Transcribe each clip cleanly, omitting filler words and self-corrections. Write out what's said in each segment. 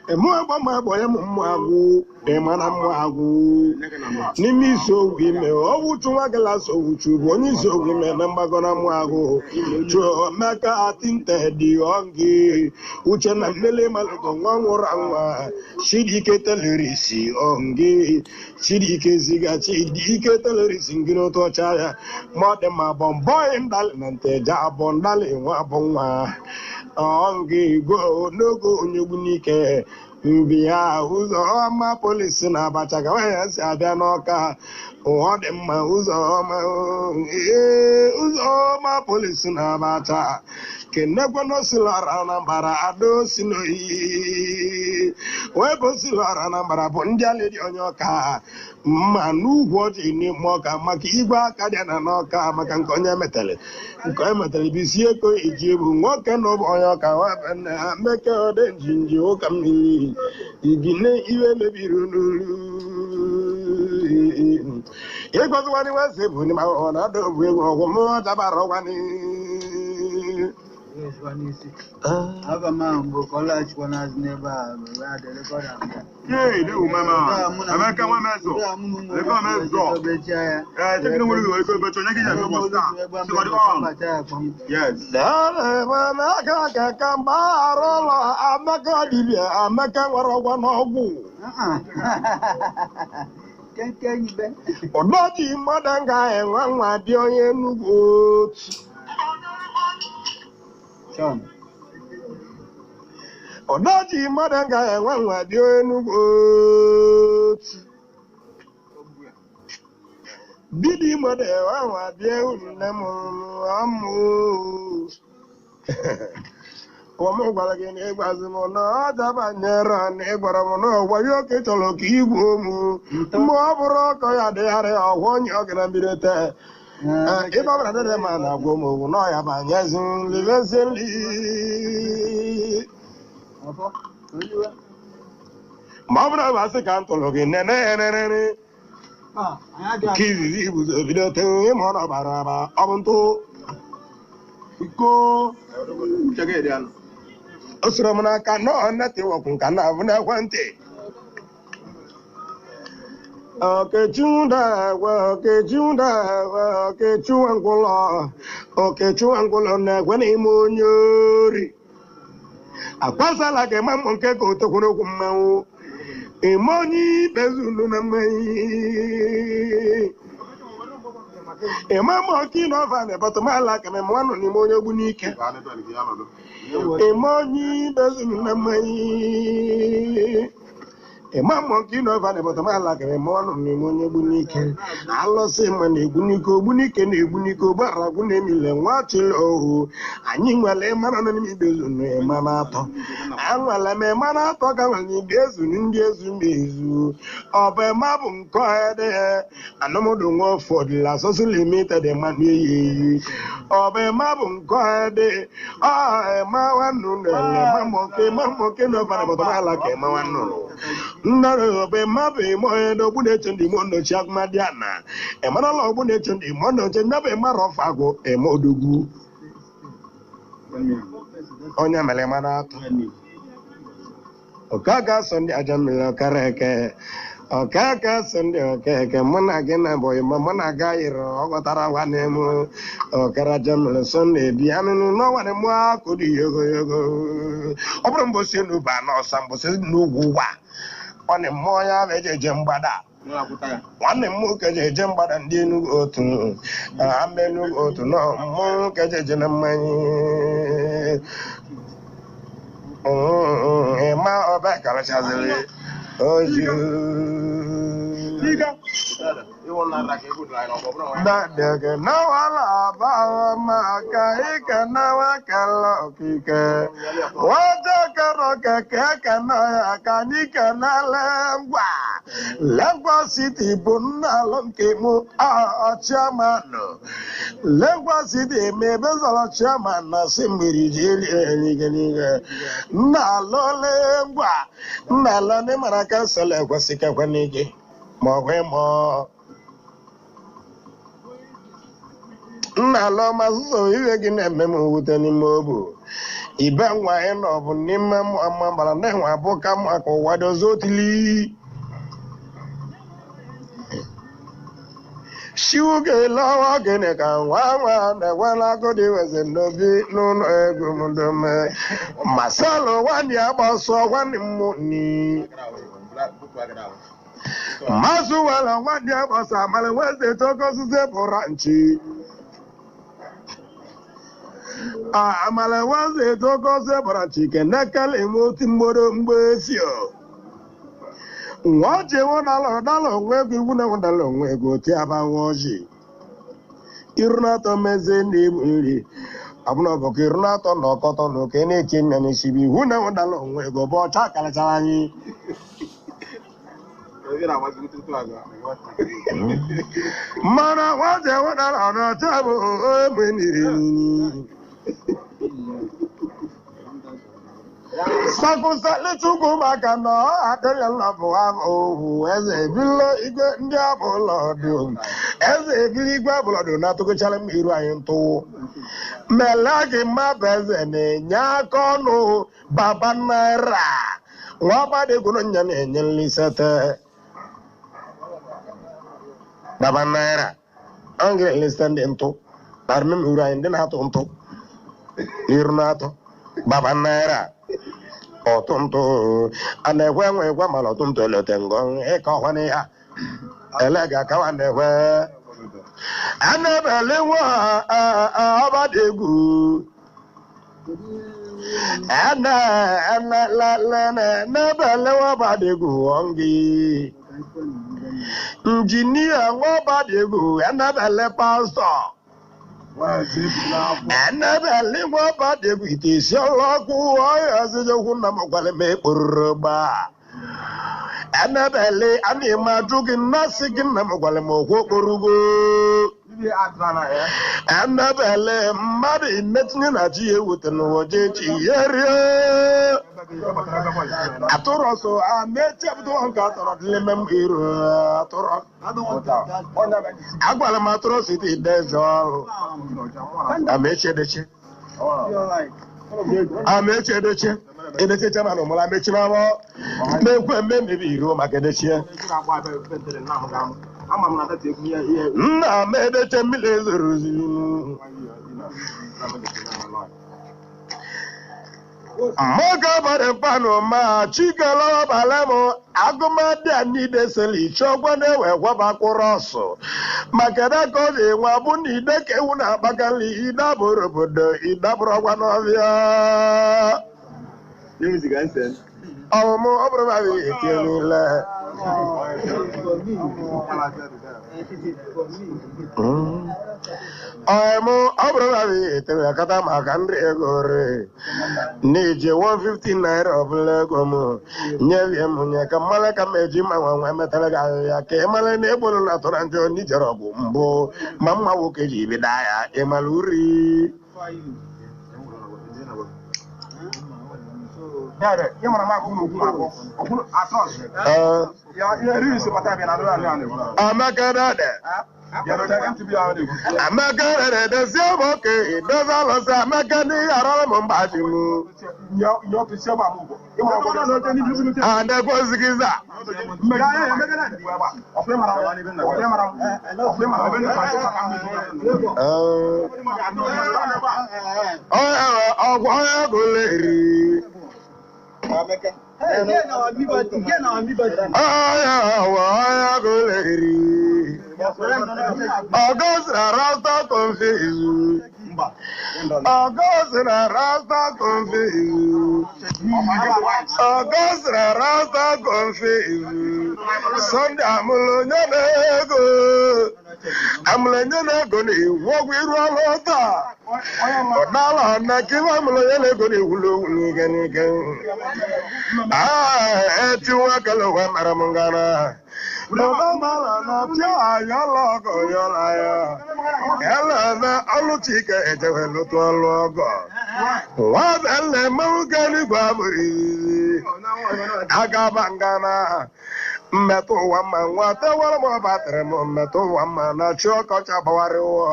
Emu agba ma agba ya mmụ agwụ ịma na mmụ agwụ n'ime isi ogwu ime ọwụchu nwa gịlasị owuchu bụ onye isi ogwu ime na mgbago na mmụ agwụ chụọ meka atinte dị ọngị uche na mmele malụgo nwa nwụrụ anwa chidike telerisi ọngị chidike ziga chidike telerisi ngị n'otu ọcha ya ma ọ dị ma bọmbọị ndalị na nteja abọ ndalị nwa abụ nwa ọngị go n'oge onye gbunike mbịa ụzọ ọma polisi na abacha ka nwaanyị si abịa n'ọka ọ dị mma ụzọ ọma ee ụzọ ọma polisi na abacha kenekwenosilara na mbara ado si n'oyi wee bosilọra na mbara bụ ndị alịdị onye ọka mma n'ugwu ọjị n'ime ọka maka igwe aka dị na n'ọka maka nke onye metere nke onye metere bụ isi eko iji ebu nwoke na ụbụ onye ọka nwabe ha meke ode njinji ụka mmiri igine iwe mebiri n'olu ịgọziwani weze bụ n'ime ọ na-ada obu egwu ọgwụ mmụọ dabara ọgwani. Aba m ahụ bụ ka ọ laghachikwa n'azụ n'ebe a wee adịrịkọrọ abịa. Yee, ne umema. Emeka nwa mezo. Eko mezo. Eh, take no wuri eko becho nyaki ja ko star. So got on. Yes. Amaka mgbaghara Amaka dibịa Amaka nwere ọgwa n'ọgwụ ụdọji mmadụ ga-enwe nwa bịa onye Enugu otu ụdọji mmadụ ga-enwe nwa bịa onye Enugu otu bidi mmadụ enwe nwa bịa nne m amụ ọmụ gwara gị na ịgwazi m na ọ dabanyere na ịgwara m na ọgwa ya oke chọrọ ka igwu mụ mgbe ọ bụrụ ọkọ ya dịgharị ọgwụ onye ọ gara mmiri tee ịba ọbụla dịrị ma na agwụ m ogwu na ọya banyezi nlilezi nli ma ọ bụrụ na asị ka m tụrụ gị nene enenene nke izizi ibuzo bido tee ịma ọ nọbara aba ọ bụ ntụ Iko chege dị anụ. O soro m n'aka nọọ netwọk nka na-abụ n'ekwentị okechundagwe okechundagwe okechuwangwụlọ okechuwangwụlọ na-egwe n'ime onye ori akwasala ka ịma mmụ nke ka otokwuru okwu mmanwụ ime onye ikpe zulu na mmanya ịma mma ọka ịnọva na bọtụmala ka mema nwanụ n'ime onye ogbu n'ike ịma onye ikpe zulu na mmanya ịma mmụọ nke ịnọva na bọtụmala ka mema nwanụ n'ime onye ogbu n'ike alụsị ma na-egbu n'ike ogbu n'ike na-egbu n'ike ụgbọala gwụ na-emile nwa chịrị ohu anyị nwere ịmara nọ n'ime ikpe zulu ịma na atọ anwere m ịma na atọ ka nwere igbe ezuru ndị ezu ma ezu ọ bụ ịma bụ nke ọhịa anụmụdụ nwa ụfọdụla asọsụ limited ma na-eyi eyi ọ bụ ịma bụ nke ọhịa dị ọ ịma nwannu na ịma mmoke ịma mmoke na ọbara bọtara ka ịma nwannu nnọrọ ọ bụ ịma bụ ịma onye na ogbu na-eche ndị imo nnochi agụmadị ana ịmarala ogbu na-eche ndị imo nnochi nya bụ ịma rọfa agwụ ịma odogwu onye mere ịma na atọ ọkaka sọ ndị aja mmiri ọkara eke ọkaka sọ ndị okeke mụ na gị na bụ ma mụ na ga yiri ọghọtara nwanne m ọkara aja mmiri sọ na-ebi anụnụ n'ọnwa mụ akụ dị yogo yogo ọ bụrụ mbosi n'uba n'ọsa mbosi n'ugwu ụwa nwanne m mmụọ ya bụ eje eje mgbada nwanne m nwoke je eje mgbada ndị Enugu otu ama Enugu otu nọ mmọnwụ ka eje eje na mmanya ịma ọba karachaziri oju dadege nawala abawa maka ike nawa kele okike wọ́jọ́ kẹrọ kẹ̀kẹ́ kẹ̀nà ya ka anyị kenele ngwa Lagos City bụ nna alụ nke mụ chairman Lagos City eme ebe zọrọ chairman na si mmiri ji eligenihe nna alụle ngwa nna alụ ndị mara kansụl ekwesị kekwe gị ma ọ bụ ịmụ nna alụ ma zụzọ iwe gị na-eme m mwute n'ime obu Ibe nwa ịnọ bụ n'ime mma gbara na enwe abụ ka mma ka ụwa dozie otili. Shiwu ga-elewa gịnị ka nwa nwa na-enwela agụdị weze n'obi n'ụlọ ego m dome. Masalụ nwanne ya gbasọ nwanne m ni. Mazụ wela nwanne ya gbasọ amala weze tokosise bụra nchi. Amala weze tokosise bụra nchi kenekele ime otu mgboro mgbe esio. Nwa ọjị nwụdala ọdala onwe ego iwu na nwụdala onwe ego ti aba nwa ọjị. Iru na-atọ meze na-ebu nri. Ọbụna ọbụka iru na-atọ na ọkọtọ na oke na-eche mmịa n'isibi iwu na nwụdala onwe ego bụ ọcha karịchara anyị. Mana nwa ọjị nwụdala ọdọcha bụ egbe niri nini. Sakwụsa lechukwu maka na ọ adịla bụ ohu eze ebilo igwe ndị abụlọdụ eze ebili igwe abụlọdụ na-atụgụchala m iru anyị ntụ mele gị mma bụ eze na-enye aka ọnụ baba naira nwa agbadegoro nya na-enye nlisete baba naira ọ ga-elise ndị ntụ narị m iru anyị ndị na-atụ ntụ iru na-atụ baba naira ọtụntụ a na-ekwe enwe ekwe mana ọtụntụ elote ngọ ịka ọhwa ya ele ga-akawa na-ekwe a na-ebele nwa ọba dị egwu na-ebele nwa ọba dị egwu ọngị injinia nwa ọba dị egwu enebele pastọ enebele nwa ọba dị egwu ite isi ọlọkụ ọya ọzịjọkwu nna m gwara m ekpororo gbaa enebele a na-eme ajụ gị nnasị gị nna m gwara m okwu okporugo enebele mmadụ imetinye na chi ya ewute n'ụwa jee chi ya rie atụrụ ọsọ a na-eche ebudo nke atọrọ dịleme m iru atụrụ agwara m atụrụ ọsọ ite ide ọrụ amechi edeche amechi edeche edeche chairman ụmụla mechi n'ọrụ na-ekwe mme mmebi iru maka edechie nna m edeche mmiri ezoro oziri mmoga bara mpanụ ma chikalabalem agụmadị a niile seli chọgwa na-ewe gwabakwụrụ ọsụ maka na ka ọ ga-enwe abụ na ide ka ewu na-akpakalị idabụrụ obodo idabụrụ ọgwa n'ọbịa ọmụmụ ọ bụrụ na etie niile ọmụ ọ bụrụ na etere akata maka nri ego re na-eji 150 naira ọbụla ego m nyebie m nye ka mmara ka m eji ma nwa nwa metara gị ahịhịa ka ị mara na egboro na atụra njọ n'ijere ọgwụ mbụ ma mma nwoke ji bido ya ịmara uri. Amaka dade. Amaka dade dozie m oke dozie alọsị Amaka n'ihe arọrọ m mgbaji m. Adekwozigiza. Ọgwụ onye gụla eri. Ọgọst na Rasta confuse. Ọgọst na Rasta confuse. Ọgọst na Rasta confuse. Sunday amụrụ onye na-ego. Amụrụ onye na-ego na-ewu ọgwụ iru ọrụ taa. Ọ dala na kiba amụrụ onye na-ego na-ewulu owu n'ike n'ike. Ah, eti nwa kele ụwa mara m ngara. Bàbá mara na tí àyà lọ́gọ̀ yọ̀la ya. Ẹlẹ́mẹ̀ ọlùchike ejewe lótú ọlụ ọgọ. Nwa bẹ̀lẹ̀ mmanwụ kẹ́lígwè abụrụ izizi. Agaba ngana. Mmetụ ụwa mma nwa tewara m ọbatịrị m mmetụ ụwa mma na chi ọkọchị agbawarị ụwa.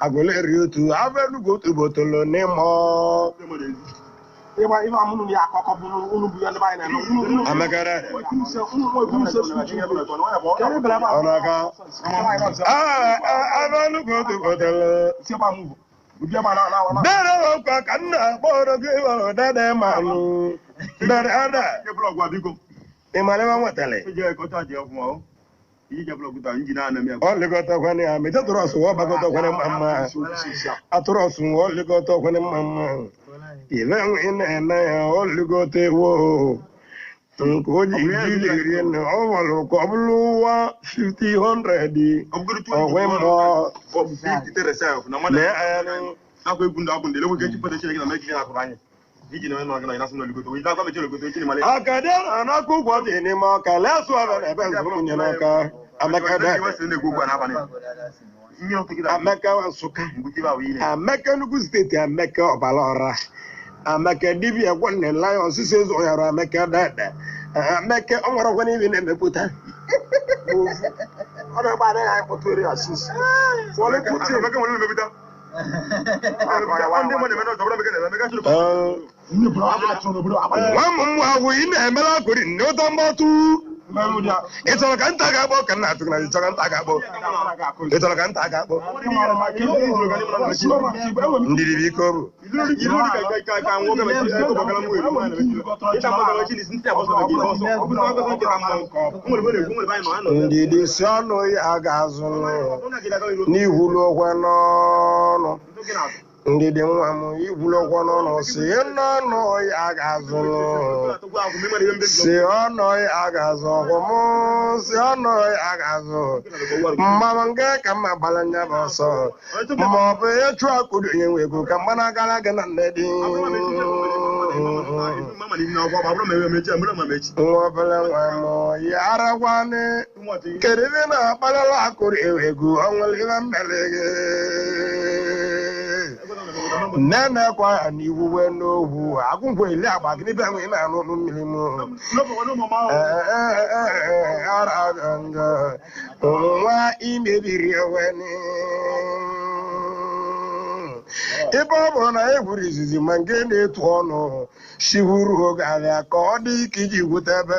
Agụleri otu afọ Enugu otu botolo n'ịmọ. Amaka ọnaka abanugotugotere dere ọkwa ka nna akpọrọ gị dede manụ dere ada ịmara ebe nwetara ọ lekọtakwana ya meta tụrụ ọsụ ọ bakọtakwana mma mma atụrụ ọsụ ọ lekọtakwana mma mma ile ị na-eme ya ọ lekọta ewo nke o ji iji rie na ọ nwere ka ọ bụrụ ụwa 50 ọgwe mmụọ lee anya akadị na anaka ụgwọ dị n'ime ọka lee sụ ọbịa na ebe nzụrụ nye n'ọka amaka amaka Nsụka amaka Enugu steeti amaka ọbara ọra amaka dibịa gwanne lion sisi ezu ọyara amaka dada amaka ọ nwere ọgwa niile na-emepụta nwa m nwa agwụ ị na-emere akụri nne ụtọ mgbatụ ị chọrọ ka nta ga-akpọ ka nna atụ na ị chọrọ ka nta ga-akpọ ị chọrọ ka nta ga-akpọ ndidi biko bụ ndidi si ọnụ ya ga-azụ n'ihu okwe n'ọnụ ndidi nwa m ikwulu okwe n'ọnụ si n'ọnụ ya ga-azụ si ọnụ ya ga-azụ ọkwụ m si ọnụ ya ga-azụ mmanwụ nke ka mma gbara nya bụ ọsọ ma ọ bụ ịchụ akụrụ onye nwe ego ka mgbana gara gị na nne dị nwa obere nwa m ya arakwanị kedu ebe na-akparala akụrụ ego ọ nwere ihe mmere gị nne kwa ya n'iwuwe n'ogwu agwụgwọ ili agba gị n'ebe enwe na-anụ ọnụ mmiri m nwa imebiri onwe ebe ọ bụ na e gwuru izizi ma nke na-etu ọnụ shiwuru oge abịa ka ọ dị ike iji gwute ebe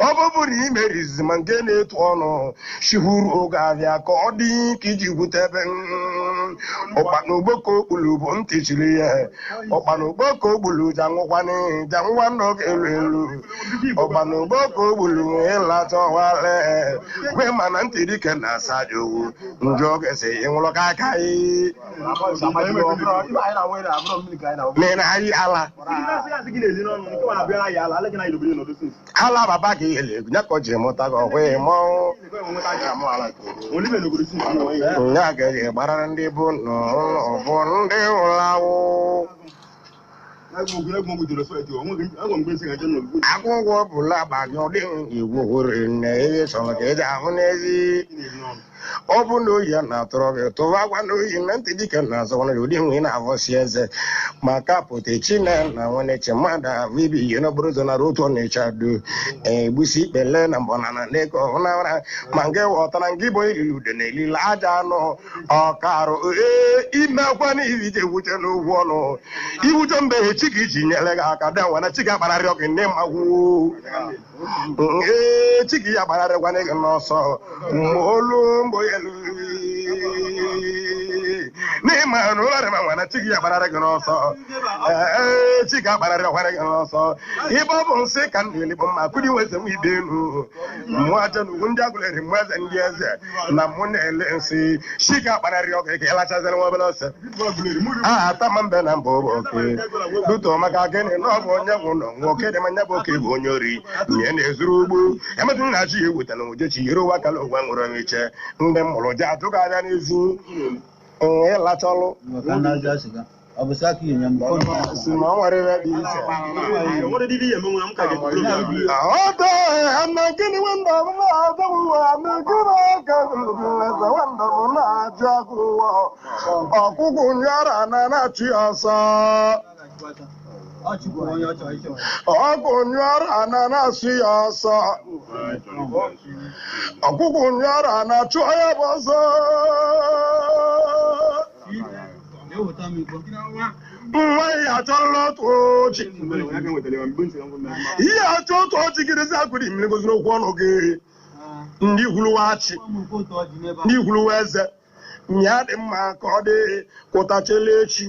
ọ bụbụ na imere izizi ma nke na-etu ọnụ shiwuru oge abịa ka ọ dị ike iji gwute ebe ụkpana ogboko okpulu bụ ntị chiri ya ụkpana ogboko ogbulu janwụkwanị janwụwa n'oge elu elu ụkpana ogboko ogbulu ịlata ọwale kwe mana ntị dike na asa dị owu njọ gese ịnwụrụ ka aka na ayi ala ala baba gị ele ya ka o ji mụta gị ọkwa mmanwụ nya ka eji gbara ndị bụ n'ụlọ bụ ndị nwụrụ anwụ akwụkwọ bụla agbanyụ dịghị igwu hụrụ nne ihe chọrọ ka eji ahụ n'ezi ọ bụ na oyi na-atụrụ gị tụwa agwa na oyi na ntị dike na azụ ụdị nwe na-avọsi eze maka pụta chine na nwene chimada ahụ ibi ihe n'okporo ụzọ nara otu ọnịcha do egbusi ikpele na mbọnana n'ego ọhụnara ma nke ghọtara nke ịbụ ilili ude na elile aja anụ ọkarụ ee imekwa n'ihi ije ewuche n'ugwu ọnụ iwuche mbe chi ka iji nyere gị aka de nwere chi ga-agbararị ọgụ ndị magwu ee chi ka ya gbararịkwana gị n'ọsọ mgbe olu mgbe elu n'ịma na ụlọ rịma nwere chi gị ya gbararị gị n'ọsọ ee chi ga-agbararị ọkwara gị n'ọsọ ibe ọ bụ nsị ka m na-elikpọ mma kụdị nweze m ibe elu mmụọ aja na ugwu ndị agụleri mmụọ eze ndị eze na mụ na-ele nsị chi ga-agbararị ọkụ ka ịlachazịrị nwa obere ọsọ aha atama mbe na mba bụ oke duto maka gịnị na ọ bụ onye nwụ nọ nwoke dị manya bụ oke bụ onye ori nye na-ezuru ugbu emetụ nna chi ya ewutana ujechi yiri ụwa kala ụwa nwụrụ iche ndị mụrụ ji atụ gị abịa n'ezi ịlachalụ si na ọ nwere ebe dị iche ọdọ ama gịnị nwanda m na-adọ m ama gịnị aka eze nwanda m na-ajụ agụwa ọkụkụ nyara na na-achụ ya ọsọ ọkụ nyara na na-asụ ya ọsọ ọkụkụ nyara na-achụ ya bụ ọsọ Nwa ya achọrọla otu ochi. Ihe achọ otu ọchị gị rezi akwụrụ imiri goziri okwu ọnụ gị. Ndị kwuluwa achị, ndị kwuluwa eze. Nya dị mma ka ọ dị kụtachela echi.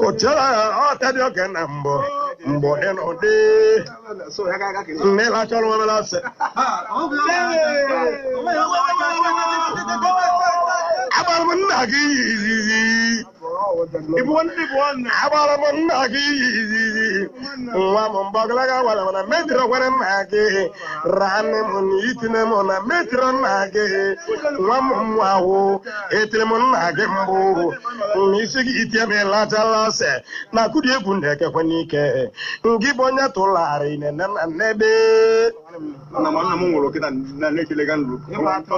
Kụchara ọta dị oge na mbọ. Mbọ dị n'ụdị. Nne lachọrọ nwebela ase. Agbara m nna gị iyi izizi. Agbara m nna gị iyi izizi. Nwa m mbọgalaga gwara m na metiri gwara nna gị. Ranị m na itinye m na metiri nna gị. Nwa m nwa ahụ etiri m nna gị mbụ. N'isi gị itinye m ịlachala ase. Na akụdi egwu na-ekekwe n'ike. Ngị bụ onye tụlarị nene na nnebe.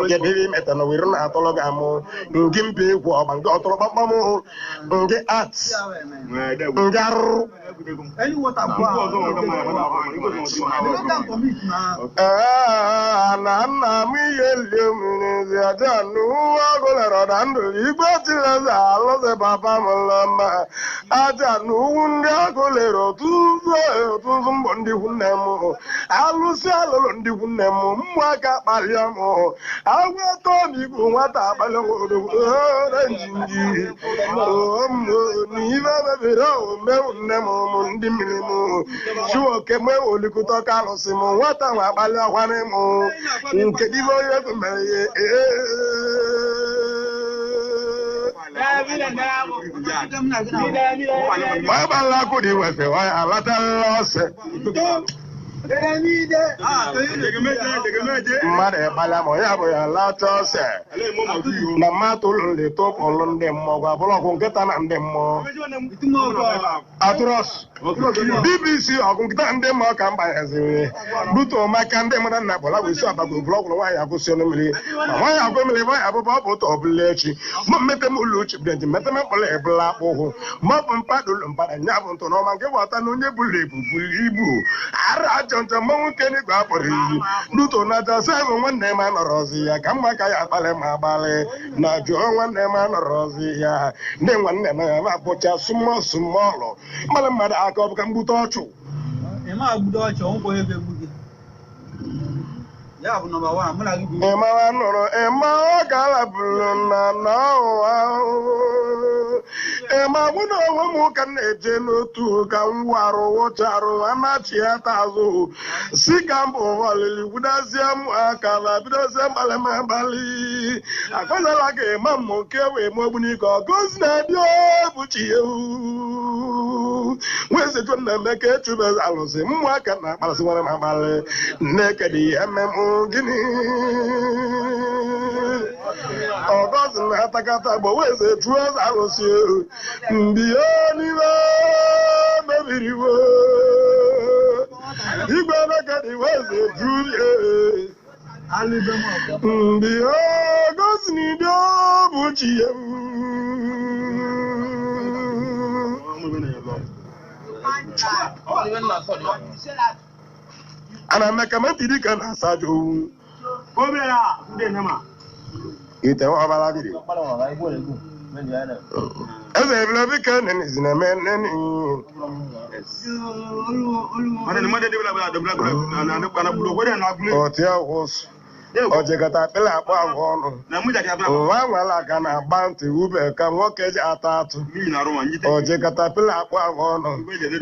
Kedu ebe imeta na were na-atọrọ gị amụ ngị mba egwu ọgba ngị ọtọrọ kpamkpam ngị art ngị arụrụ. Ee, na nna m ihe lie mmiri aja n'uwe ọgụlere na ndụ igwe tileze alụzi papa m lọma aja n'uwu ndị agụlere ọtụtụ mbọ ndị ikwu nne m alụsị alụlụ ndị ikwu nne m mmụaka kpalie m agwọ tọọ m igwu nwata akpali njinji n'ibe mebiri omewu nne m ụmụ ndị mmiri m chiwoke mgbe olikụta ọka alụsị m nwata nwa akpali akwarị m nke dibe onye mere ya. Gbabala kudi wefe waya alatala ọsẹ. Mmadụ ịkpala ma ya bụ ya lata ọsẹ. Na mmadụ ụlọ tụpụlụ ndị mmụọ gwa bụrụ ọgwụ nkịta na ndị mmụọ. Atụrọs BBC ọgụ nkịta ndị mmụọ ka m banyeziri. Butuo maka ndị mmadụ na bụla bụ isi ọbago blọgụrụ nwaanyị agụsị ọnụ mmiri. Ma nwaanyị agụ mmiri nwaanyị abụba ọ bụ ụtọ ọbụla echi. Mụ mmete m ụlọ uche bịa njem mete m mkpụrụ ebula akpụ ụkwụ. Ma ọ bụ mpadụ ụlọ mpada nya bụ ntụ n'ọma nke bụ ọta na onye buru ebu buru ibu. Ara ajọ njọ mmanwụ nke n'igwe akpọrọ iyi. Luto na Josef nwanne m anọrọzi ya ka mma ka ya akpalị ma agbalị na jụọ nwanne m anọrọzi ya ndị nwanne m ya abụcha sụmọ sụmọlụ mmadụ mmadụ aka ọ bụ ka mgbute ọchụ. Ịmawa nụrụ ịma ọ galabụrụ na na ụwa ịma mụ na onwe m ka m na-eje n'otu ka m warụ wụcharụ anachi ya azụ si ka m bụ ọlịlị gwudazie m aka na bidozie mgbalị m agbalị akọzala ka ịma m nke wee m ogbunike ọgọzi na-adị obuchi ewu nwezeju nna emeka echubeze alụsị mmụ aka na akparasị nwere m agbalị nnekedi emem gịnị ọgọzi na-atakata gbo weze juo eze alụsị mbiyo n'ime mebiriwo igwe emeka dị weze julie mbiyo ọgọzi na ido bụ chi ya. Ana meka mantiri ka na asajo ite ọbara gidi eze ebile bike nene zineme nene. Ọtị ọgwụsụ ojikọta akpịlị akpọ agwa ọnụ nwa nwere aka na-agba ntị ube ka nwoke ji ata atụ. Ojikọta akpịlị akpọ agwa ọnụ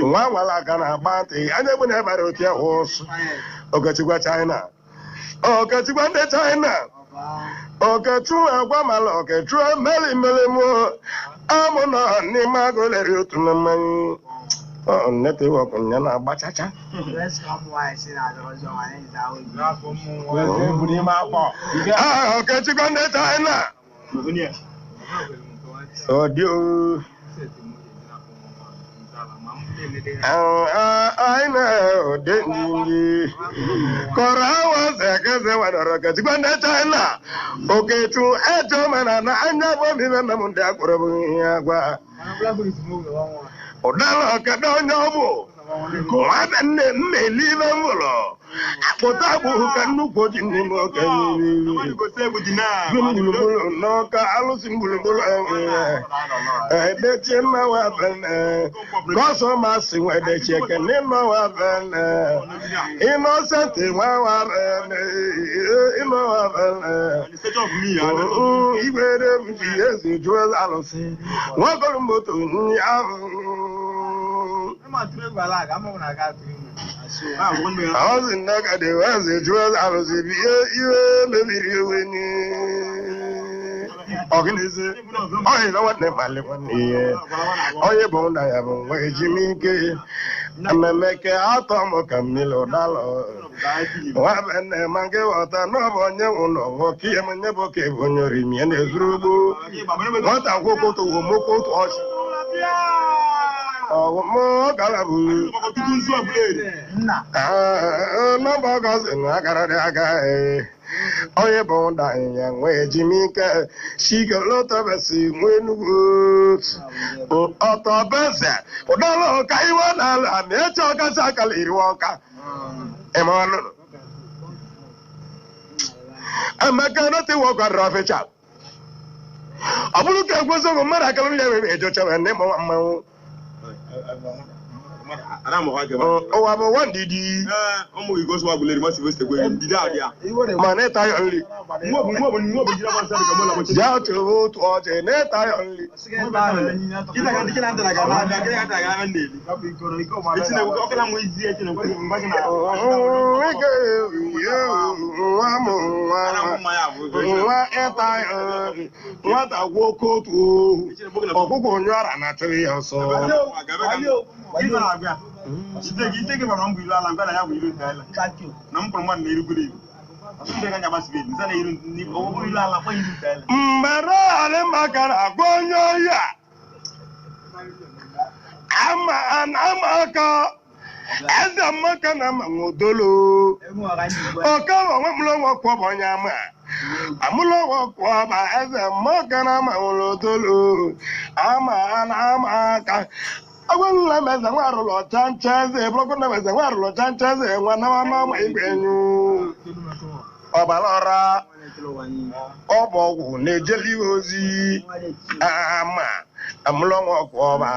nwa nwere aka na-agba ntị anya egbu na-ebara oti ọgwụsụ. Okechukwu China, Okechukwu ndị China, Okechukwu agwa mala Okechukwu meli meli mụ amụ nọ n'ime agụleri otu na mmanya ọ netwọk ya na-agba chacha. Okechukwu ndị China ọ dị aina kọrọ awa zekeze wadọrọ Okechukwu ndị China Okechu ejo mana na anya bụ omime na m ndị akpọrọ bụ ihe agwa ụdara ọkada onye ọ bụ Nwanne mmeli ibe m hụrụ akpụta agbụrụ ka nnukwu ji n'ime okenye gburugburu n'ọka alụsị gburugburu edechie mmanwụ abene gọsọ masị nwa edechie kene mmanwụ abene ịnọsentị nwa abene ịnọwa abene igwere m ji eze jụọ alụsị nwakọrọ moto nyi ahụ. Ọsị nnọkadị eze jụọ alụsị bụ ihe mebiri ewe ni ọgịnịzi ọyị na nwanne mali nwanne ihe onye bụ nna ya bụ nwa ejimike mmemme ke atọ m ka mmiri ụdalọ nwabenne ma nke ghọta n'ọbụ onye nwụlọ nwoke ihe m nye bụ ka bụ onye orimie na-ezuru ugbo nwata kwokwo tụwo mokwo otu ọchị ọgara bụ nọmba ọgọzi na agara dị aga. Onye bụ nda ya nwee ejimike shigelotobesi nwee nnukwu ọtọbeze ụdọlụ ka iwe na-ala ma eche ọkasị akala iriwe ọka ịmanụ emeka notiwe ọkwadara fecha ọ bụrụ ka ekwesịghị mmadụ akara ya wee ejochawe ndị mmanwụ mmanwụ ụwa bụ nwa ndidi ma na-ịta ya nri jee tụrụ otu ọjị na-ịta ya nri. Nwa m nwa ịta ya nri nwata gwuo oke otu ohu ọkụkọ onye ọra na-achụrụ ya ọsọ. Mgbere alịmakara agwa onye ọhịa ama ama aka eze mmaka na ama nwodolo ọka onwe mụlọnwa kwọba onye ama amụlọnwa kwọba eze mmaka na ama nwodolo ama na ama aka agwala m eze nwa arụlọ chancha eze bụrụkwa na eze nwa arụlọ chancha eze nwa nawa mama igwe enyu ọbara ọra ọ bụ ọgwụ na-ejeli ozi ama amụlọnwa ọkwọba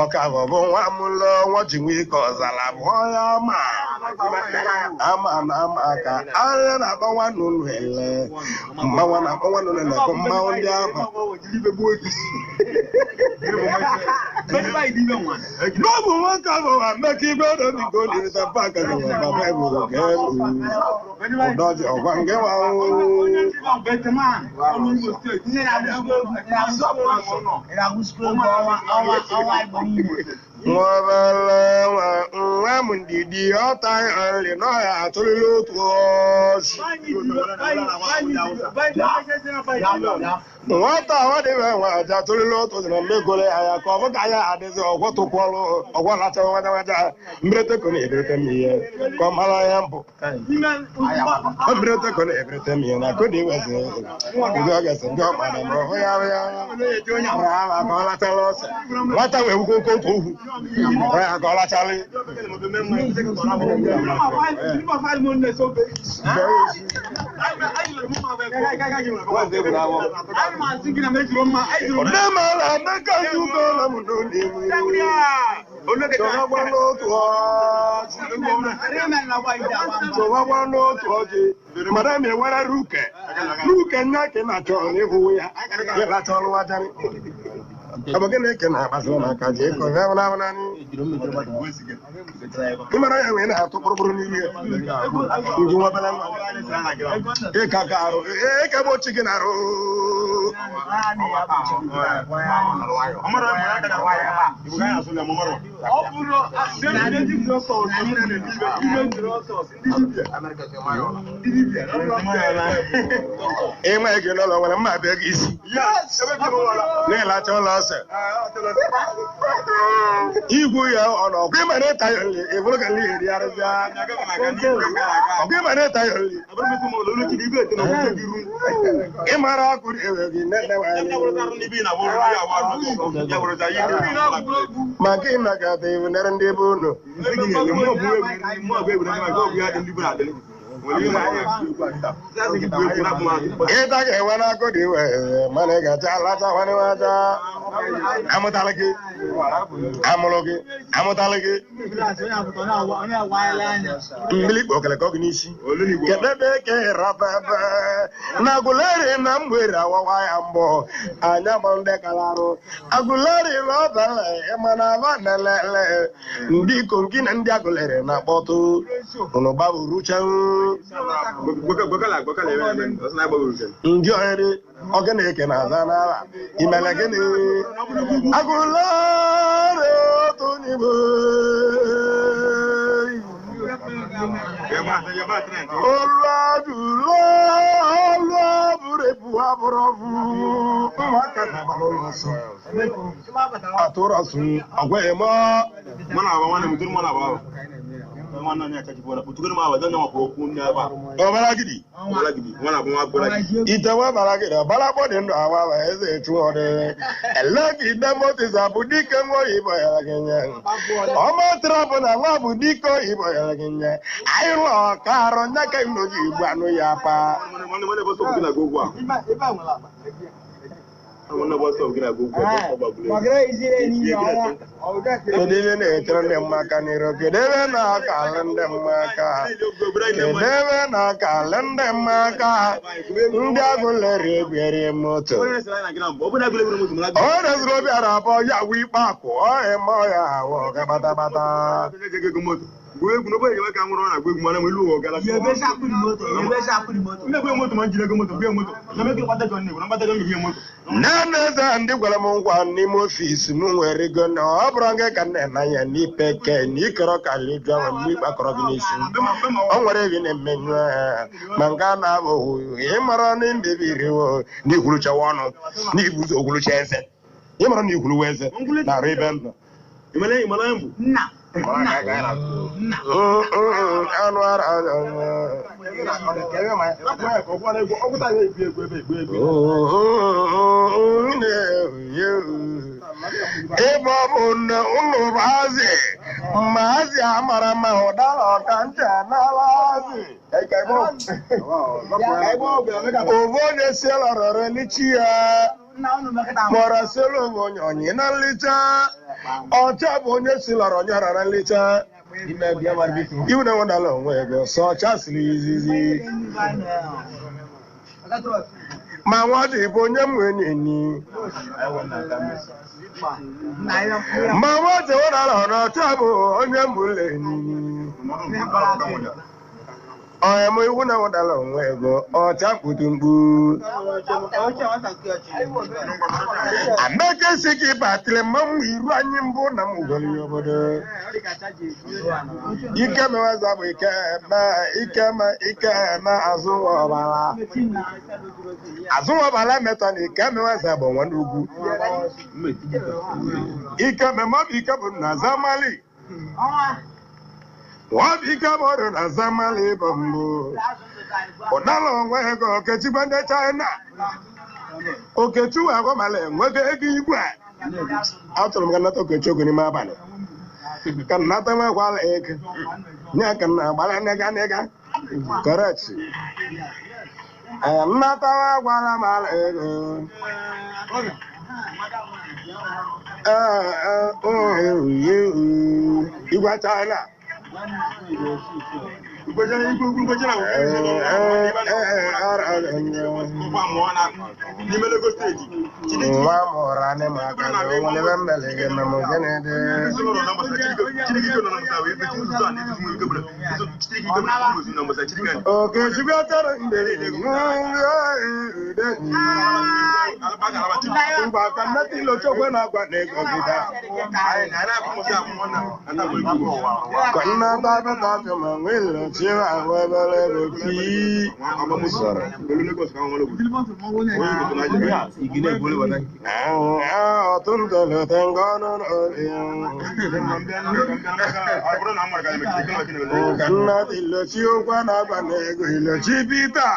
ọka bụ nwa amụlọ nwa ji nwe ike ọzara bụ onye ama ama na ama aka ahịa na-akpọ nwa nnụnụ ele mmanwụ na-akpọ nwa nnụnụ ele bụ mmanwụ ndị ama n'ọbụ nwoke ahụ Emeka igwe ọdọdịgo nirita paakị dị baba eburu ka elu ụdọji ọgwa nke nwa. Nwabala nwa m ndidi ọta nri n'ọhịa atụrụla otu ọchị nwata nwadịbe nwa aja atụrụla otu dị na mmegole anya ka ọ bụ ka ya adịzi ọgwọ tụkwọlụ ọgwọ lacha nwata nwata mberete ko na-eberete m ihe ka ọ mara ya mbụ mberete ko na-eberete m ihe na ko na-ewezi ndị ọ ga-esi ndị ọ mara ma ọ hụ ya ya ka ọ lachala ọsọ nwata wee wukwo otu ohu ya ka ọ lachala. Ọdẹ́mọ̀lá Mẹ́kà Yúgọ́ lọ́mùdó ní ìwé. Tọwọ́gbọ́ n'otu ọjị. Madam ewere ruke. Ruke nya ka ị na-achọ n'ihu ya. Ị lacha ọrụ wajarị. Ọ bụ gịnị ka ị na-akpasịrị n'aka ji ịkọ ya na naanị. Ị mara ya nwee na-atụ kpụrụkpụrụ n'ihu ya. Ngwu nwa bela nwa. Ịka ka arụ. Ịka bụ chi gị na-arụ. Ịma ego n'ụlọ nwere mma abịa gị isi. Na-elacha ụlọ ose. Igwu ya ọ nọ ọkwa ịma na-ịta ya nri ịbụrụ ka nri eri arụzịa. Ọkwa ịma na-ịta ya nri. Ịmara akụrụ ewe gị nne nne nwanyị. Ma nke ị mega ata ibu nere ndị be unu. Ịta ga-enwe n'akụ dị iwe mana ị gacha alacha nwanne nwacha. Amụtala gị, amụrụ gị, amụtala gị. Mmiri kpọkere ka ọ gị n'isi. Kedu ebe ka ị rapebe na Aguleri na mgbere awawa ya mbọ anya bụ ndị kara arụ Aguleri na ọbele ịma na aba na-elele ndị ikom gị na ndị Aguleri na-akpọtụ ụnụ gbaburucha ndị ohere ọgịnị eke na-aza n'ala imele gịnị Aguleri otu n'igbo. Itewa balagidi balabọ dị ndụ awa wa eze etu ọdị elegide motisa bụ dike nwa oyibo yara gị nye ọma trapụ na nwa bụ dike oyibo yara gị nye anyị lụ ọka arụ nye ka inoji igbu anụ ya pa. Kedu ebe na-echere ndị mma aka n'iru? Kedu ebe na-aka alụ ndị mma aka? Kedu ebe na-aka alụ ndị mma aka? Ndị Aguleri egweri moto. O rezuru obi ara abụọ ya wụ ikpe akwụ ọhịa ma ọhịa awụ ọga kpatakpata. Nne eze ndị gwara m ngwa n'ime ọfisi m nwere ego na ọ bụrụ gị ka nne na ya n'ipe ke na ịkọrọ ka lejụ ahụ n'ikpe akọrọ gị n'isi. O nwere ebi na-emenyu anya ma nke a na-abụghị ịmara na mbebiriwo na ikwuruchawa ọnụ na ibuzo okwurucha eze ịmara na ikwuruwa eze na arụ ebe ndụ. Anụ ara ebe ọ bụ na ụlọ bụ azị ma azị amara ma ụdara ọka ncha n'ala azị ovu onye siela rọrọ lichi ya mọrọ siela ovu onye onye na nlicha ọcha bụ onye si lọrọ onye rara nlicha iwu na nwedala onwe ego sọ ọcha siri izizi ma nwa dị bụ onye m nwere enyi ma nwa dị nwedala ọcha bụ onye m ụlọ enyi ọya m iwu na nwedala onwe ego ọcha mkputu mkpu Amaka si ka ịbatịrị mmanwụ iru anyị mbụ na m ugoro ya obodo ike meweza bụ ike eme ike me ike eme azụ ọbara azụ ọbara metọ na ike meweza bụ nwa n'ugwu ike memaọbụ ike bụ na zamali nwabụ ike bụ ọrụ na zamali bụ mbụ ụdala onwe ego okechukwu ndị China Okechukwu agwamala enwego ego igwe achọrọ m ka nnata Okechukwu n'ime abalị ka nnata nwekwala ego nye ka nna agbara nịga nịga correct nnata nwekwala m ala ego igwe China nwa mụrụ anị maka na onwere mmele gị na m gịnị dị Okechukwu atara mgbere ngwa ka nnata ilochokwe na-agwa na ego gị taa ka nnata bata achọ ma nwee ilochi ahụ ebere ebe pii ọtụntụlụtengo ọnụ ka nnata ilochi okwe na-agwa na ego ilochi Pita.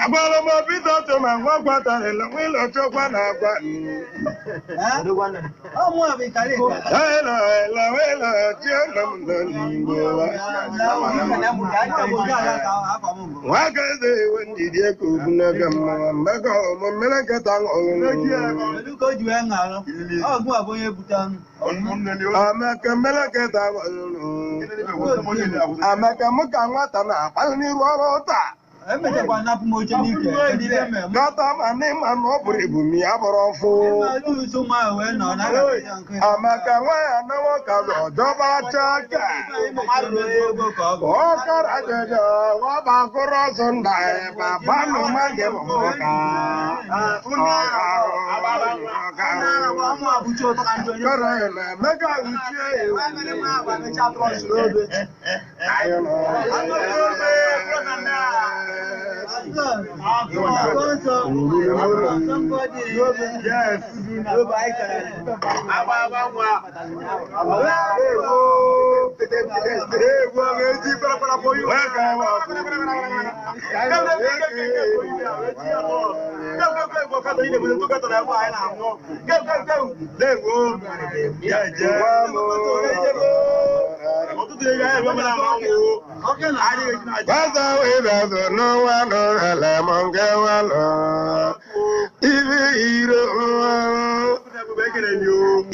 Agbara m Peter Toma nwa gwatarịla nwa ịlọchọkwa na agwa. Ela ela ela chiọna m nọ n'Igbo. Nwa ka eze ewe ndidi eke obu n'aka mmanwa mmekọ ọmụ mmere nkịta ọṅụṅụ. Amaka mmere nkịta ọṅụṅụ. Amaka mụ ka nwata na-akpali n'iru ọrụ taa. Gata ma n'ịma na ọ bụrụ ibu m ya bụrụ ọfụ. Amaka nwa ya na nwoke ọjọba chaka. Ọkara jọjọ ọba kụrụ ọsọ nda baba nụ ma gị bụ nwoke. Kọrọ ya na Emeka uchie ewu.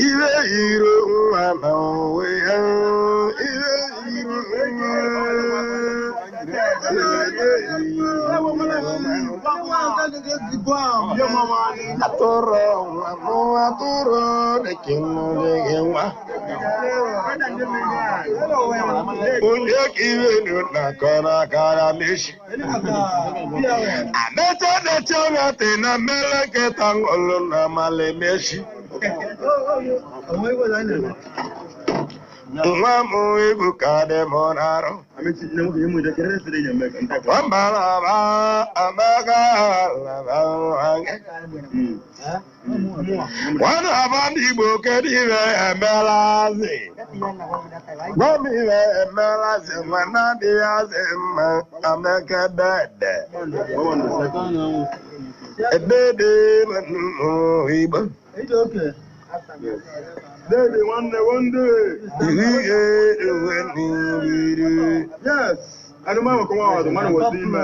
Ibe iro nwa na onwe ya, ibe iro nwa atụrụ nwa mụ atụrụ dịka nne nwa. Onye ka iwe nụ na-akọ n'aka ya mechi. Amecha na-eche nwata na mmele nkịta ṅụlụ na mala emechi. Nwa m egwu ka dị m n'arụ. Nwamba amaga nwana aba ndị Igbo kedu ibe emelazi? Gwa m ibe emelazi nwana adịghị azị mma ameke dede. Edede m Igbo. Dede nwanne wonde. Yes. Anụmanụ kọwa ọdụ mmanụ wọdụ ime.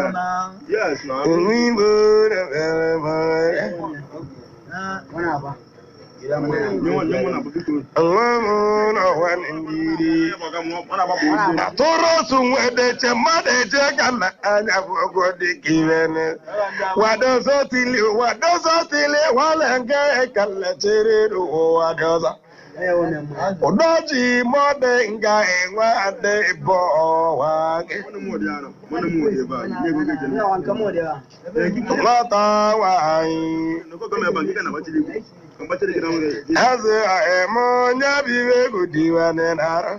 Yes na. Atụrụ nwedeche mmadụ eche ka na anya fọgọ dịka irene wadozotili wadozotili wale nke kalechere ụwa doza ụdọji mọdụ nga enwe adị bụ ọwa gị lọta nwanyị eze eme onye bibe egwu diwane nara.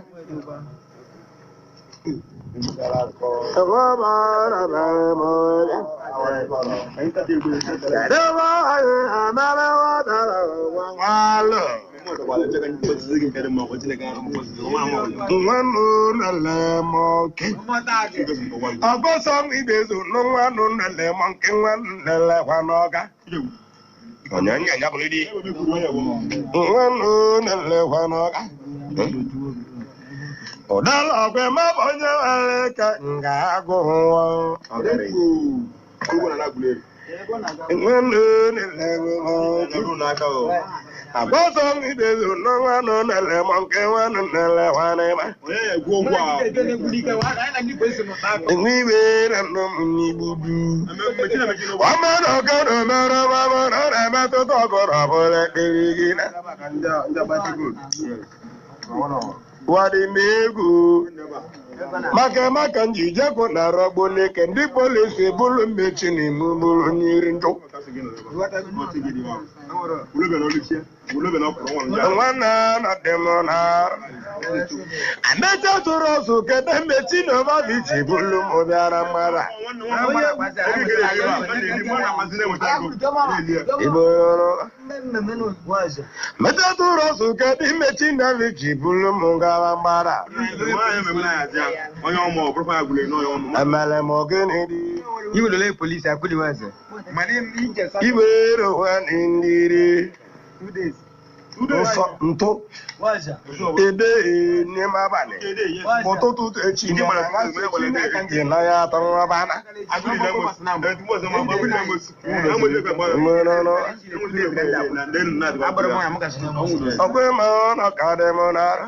Ụdala ọgwa ma bụ onye nwere ka nga agụ nwa. Agbọsọ idezu n'ọnwa nọ nele mọ nke nwa nọ nele nwa n'ịma. N'iwe na nọ m n'igbudu. Ọmọ náà kọ́nà mẹ́rọ bàbá náà rẹ̀ mẹ́tọ́tọ́ ọgọ́rọ̀ ọ̀bọ̀lẹ̀ kiri gí náà. Wadi m egwu maka maka njijekwu na rọgbo n'eke ndị polisi bụrụ mmechi na ime bụrụ nyiri njụ. Nwanne na dị m na amecha tụrụ ọsụ kete mmechi na ọbabichi bụrụ m bịara mara. Igbo yọrọ. Mecha tụrụ ọsụ kete mmechi na ọbabichi bụrụ m gara mara. Emele m ogene dị. Iwelele polisi akụliwaze. Iwere nwanne nsọ ntụ ede n'ime abalị ụtụtụ echi na ya atọrọ bana. Ọkwa ịma ọ ka dị m n'arụ.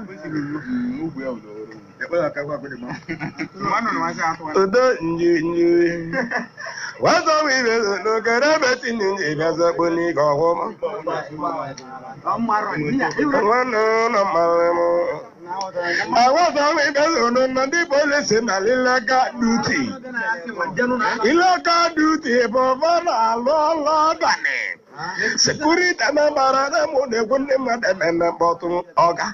Udo nji nji. Wazọ m ibe n'okere ebe tinye nji bịa zọkpụ n'ike ọgwụ m. Nwanne ụlọ mmanụ m. Awazọ m ibe na ndị polisi na ileka duti. Ileka duti bụ ọba na-alụ ọlụ abalị. Sekuriti na gbara na mụ na-ekwu ndị mmadụ eme mkpọtụ ọga.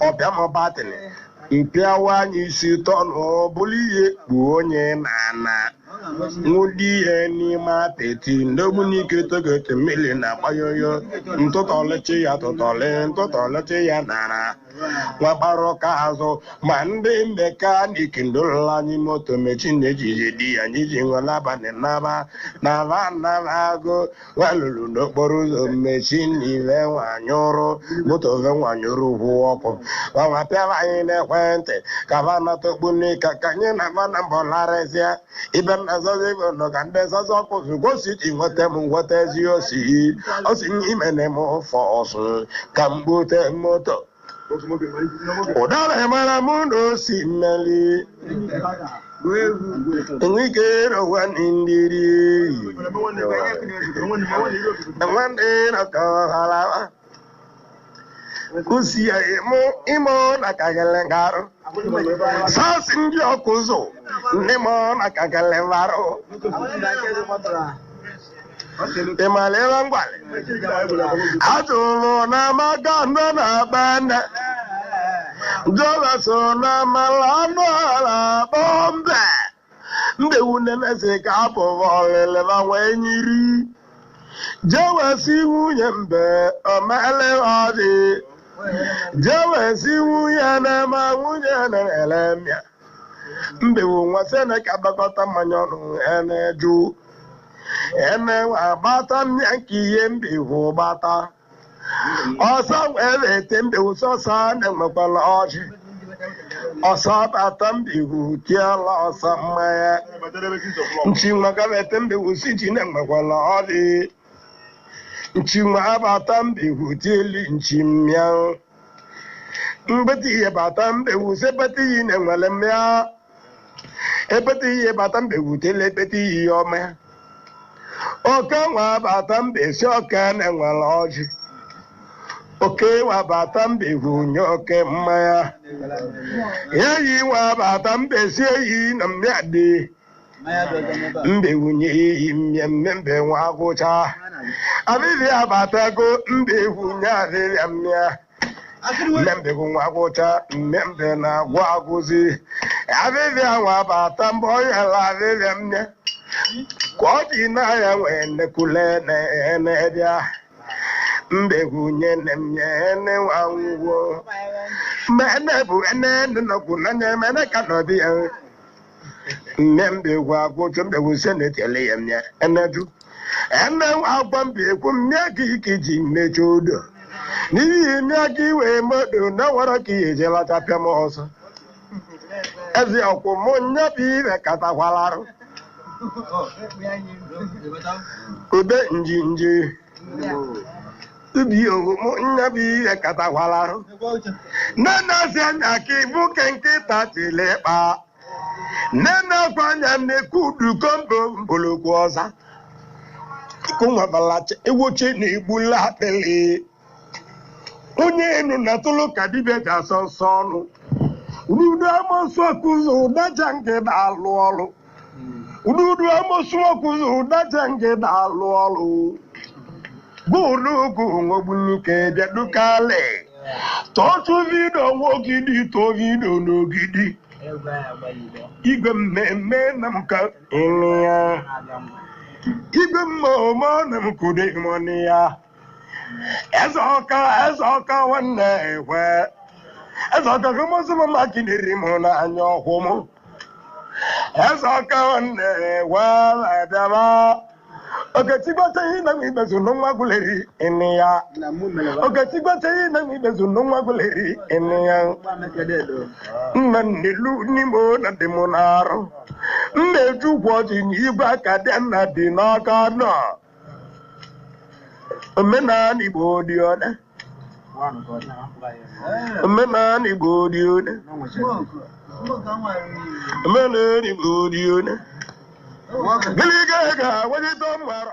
Ọbịa m batịrị. Mpịawa anyị isi tọnụ bụrụ ihe kpuo onye na-ana nwụdị ihe n'ime apịtị n'ogbunike togote mmiri na-agbayoyo ntụtọlịchị ya tụtọlị ntụtọlịchị ya nara nwagbara ụka azụ ma ndị mekaniki ndụrụla anyị moto mechi na-ejiji di ya anyị ji nwere abalị naba naba naba agụ welụrụ n'okporo ụzọ mechi niile nwanyụrụ moto ve nwanyụrụ ugwu ọkụ gbanwa pịara anyị n'ekwentị ka ba nata okpunika ka anyị na ba na mbọ larịsịa ibe m na-azọzi ibe nọ ka ndị zọzọ ọkụzụ gosi ji nweta m nweta ezi osi osi imene m fọ ọsụ ka m bute moto ụdara mara mụ na osi mmeli nwike rowa ndiri nwanne nọkọhalaba kusi ya ịmụ ịmụ na kagele ngarụ sasị ndị ọkụzụ ndị mụ na kagele ngarụ ịmalịla ngwalị atụrụ na maka ndụ na-akpa nne jọba so na mala anụ ala kpọọ mbe mbewu nenesi ka apụrụ ọlịlịba wee nyiri jewesi nwunye mbe omele ọdị jewesi nwunye na-eme nwunye na-ele mịa mbewu nwa seneka gbakọta mmanya ọnụ eneju ene agbata mmịa nke ihe mbewu gbata ọsọ were ete mbewu sọsọ na-enwekwala ọjị ọsọ bata mbewu tiela ọsọ mmanya nchi nwagara ete mbewu si ji na-enwekwala ọjị nchi nwa bata mbewu tieli nchi mmịa mgbete ihe bata mbewu si ebete ihe na-enwere mmịa ebete ihe bata mbewu tieli ebete ihe ọma oke nwa bata mbe si oke na-enwere ọjị oke nwa bata mbe nye oke mmanya eyi nwa bata mbe si eyi na mmịa dị mbe wunye eyi mmemme mbe nwa agwụcha abịbịa abatago mbe wunye abịbịa mmịa mmembe nwa agwụcha mmembe na-agwụ agwụzi abịbịa nwa bata mgbe ọ yara abịbịa mmịa ka ọ dị n'ahịa nwee nnekwule na-ene bịa mbegwunye nne ene nwangwo mene bụ ene nnọkwu n'anya mene ka nọbi ya nne mbegwu agwụchụ mbegwu se na-etele ya mịa eneju ene agwa mbegwu mmịa ka ike ji mmechi odo n'ihi mmịa ka iwee modo na nwere ka ihe eje lachapịa m ọsọ eze ọkwụ mụ nyabụ ire katakwalarụ ube njinji ubi omumu nyabi ihe katakwalarụ nne si anya ka ibu ke nkịta tili kpa nne akwa anya nnekwu udukombo mbolokwu ọza kụnwabalacha ewuchi na igbula akpịlị onye enu na tụlụ ka dibịa ji asọ nsọ ọnụ ududu amosu ọkụzụ ụdaja nke na-alụ ọlụ ududu amosu ọkụzụ ụdaja nke na-alụ ọlụ gụlụgụ nwogbunike bịadukali tọtụ vidio nwogidi to vidio n'ogidi igwe mmemme na m ka ịnụ ya igwe mmemme na m kude mọnị ya eze ọka eze ọka nwanne ekwe eze ọka ka mọsị m makiniri m n'anya ọkwụ m Eze ọka nwanne wa Okechi na m ibezu n'nwa gwuleri ịnị ya. Okechi na m ibezu n'nwa gwuleri ịnị ya. Nna nnelu n'ime na dị m n'arụ. Mmeju ụgwọ ọjị na igwe aka dị nna dị n'aka nọ. Omenala Igbo dị ọdẹ. Omenala Igbo dị ọdẹ. Omenala Igbo dị ọdẹ. Gịnị ga-aga wejite mgbara?